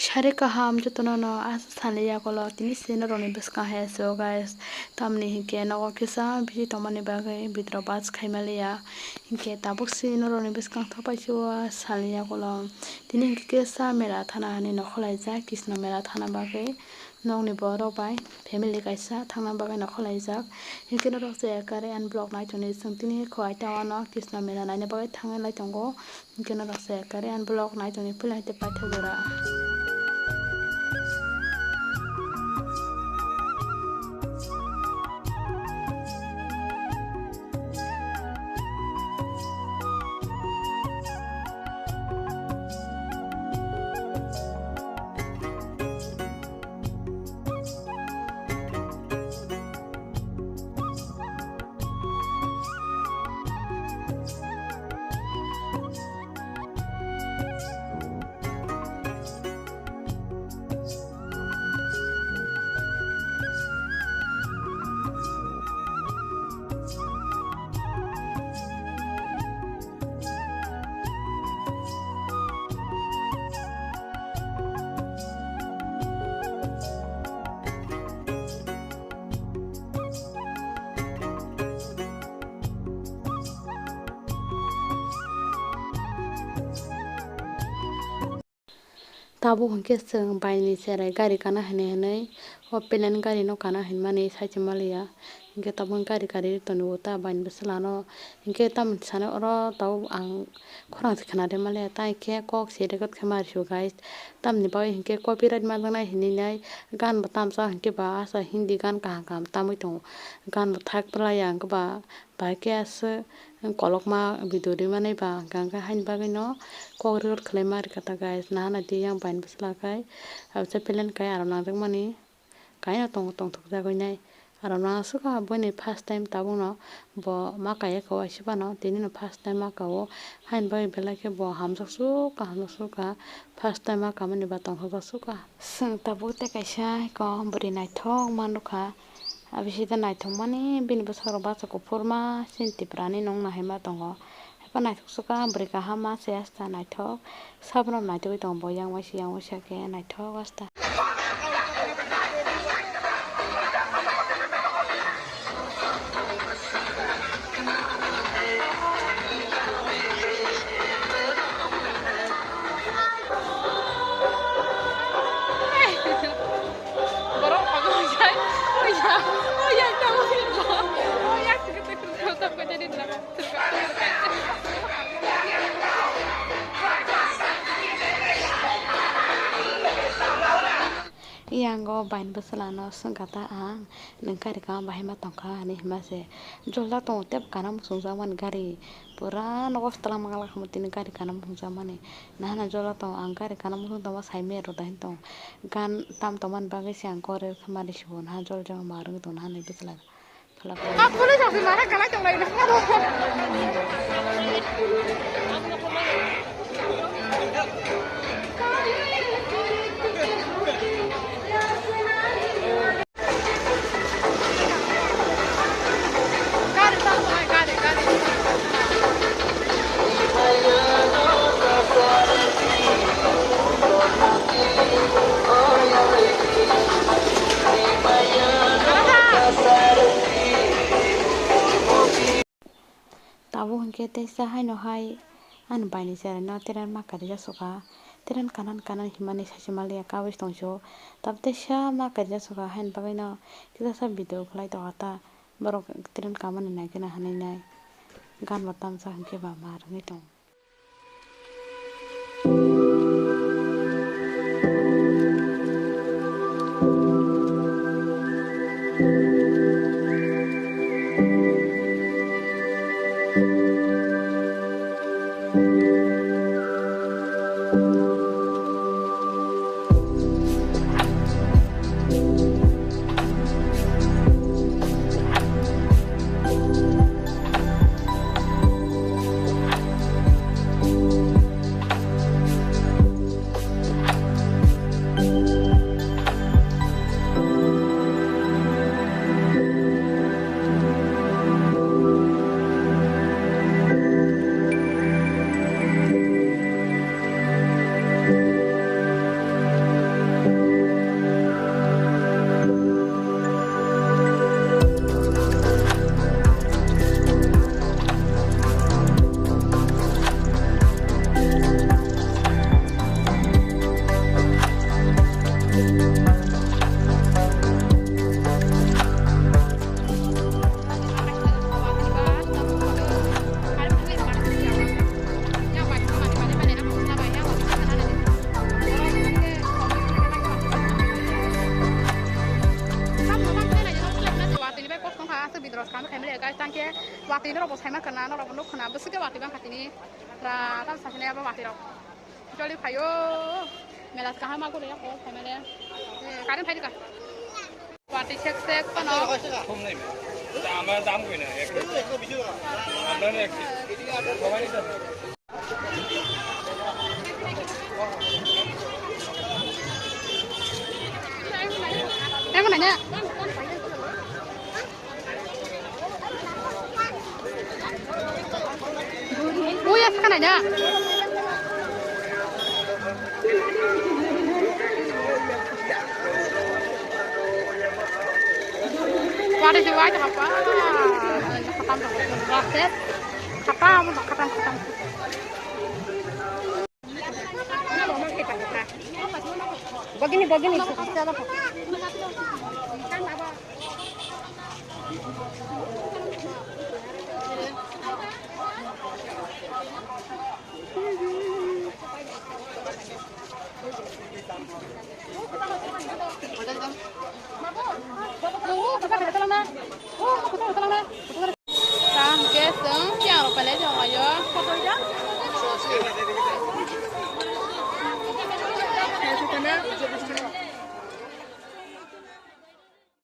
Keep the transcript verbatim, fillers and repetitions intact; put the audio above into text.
Sari kaham jotono no asa sali yagulo tini se norokni bwskang hai so guys, tamni hinkhe nogo kisa bisi tongmani bagwi bidro bus khaima liya, hinkhe tabuk se norokni bwskang thok paisio sali yagulo tini hinkhe kisa mela thana hinwi nokhorlaijak Krishna mela thana bagwi. Nokni borok bai family kaisa thangna bagwi nokhorlaijak. Hinkhe norok je Korean vlog nai tongni chwng tini khwlai ta wano Krishna mela naina bagwi thangwi lai tongo. Hinkhe norok je Korean vlog nai tongni puila hai tei paithak jora. Tabuk hinkhe chwng baini cherai gari kana hinwi hinwi o pelen gari no kana hinmani saichwma liya. Hinkhe tabuk gari gari tongo ta baini bwswlano. Hinkhe tamoni sani oro tabuk ang khorang se khna de maliya, tai khe kok se record khe ma rw sio guys. Tamni bagwi hinkhe copyright ma nang nai hinwi nai gan bo tamjak hinkhe ba asa Hindi gan kaham kaham tamwi tongo. Gan bo thak phlai ya hinkhe ba. Bai khe aswk kolokma video rimani ba hwnkha hwnkhe haini bagwino kok record khlaima rwkha ta guys. Nahana tei yang baini bwswla khai abse pelen khai aro nangjakmani kaino tongo tongthokjagwi nai. Aro nang aswk kha buini first time tabukno bo ma kaiya khe waisa phano tinino first time ma kao. Haini bagwi belai khe bo hamjak sukha hamjak sukha first time ma kamani ba tongthokjak sukha. Chwng tabuk tei kaisa eko bwrwi naithok ma nukha. Abisi da naithokmani bini bwskango bachai kuphurma chini Tiprani nung nahima tongo. Haiphano naithok sukha bwrwi kaham ma se asta naithok. Sabono naithogwi tongo bo yang waisa yang waisa khe naithok asta. Yango baini bwswlano swngkha ta ang, nwng gari kaham bahai ma tongkha hinwi hima se. Jolda tongo tei bo kana muchungjakmani gari. Pura nogo se twlangma twlangma tini gari kana muchungjakmani. Nahana jolda tongo ang gari kana muchung tongma sai mero da hin tongo. Gan tam tongmani bagwi se ang kok record khe ma rw sio naha jolda jagao ma rwngwi tongo nahani bwswla. Tabuk hinkhe teisa haino hai ani baini cheraino train ma karijak sukha. Train kanan kanan himani sachi maliya kabui tongso. Tabuk teisa ma karijak sukha haini bagwino kisa sa video khlai tongkha ta. Borok train kamani naikhe na hinwi nai. Gan bo tamjak hinkhe ba ma rwngwi tongo. Tini rok bo saima kana, norok bo nuk khna, bwswk khe watwi bangkha tini. Ra tam sakhe abo watwi rok. Joli phaio. Mela kaham ma gori ya ko family. Eh, current phai dika. Watwi sek sek kono. আমার দাম কই না, একশো। আমরা না একশো। সবাই নিতে হবে। Tengok nanya. Oh ya, sekarang aja. What is the white hapa? Khatam, khatam, khatam. Bagini, bagini. Tam ke seng tiang rok pale jong ayo.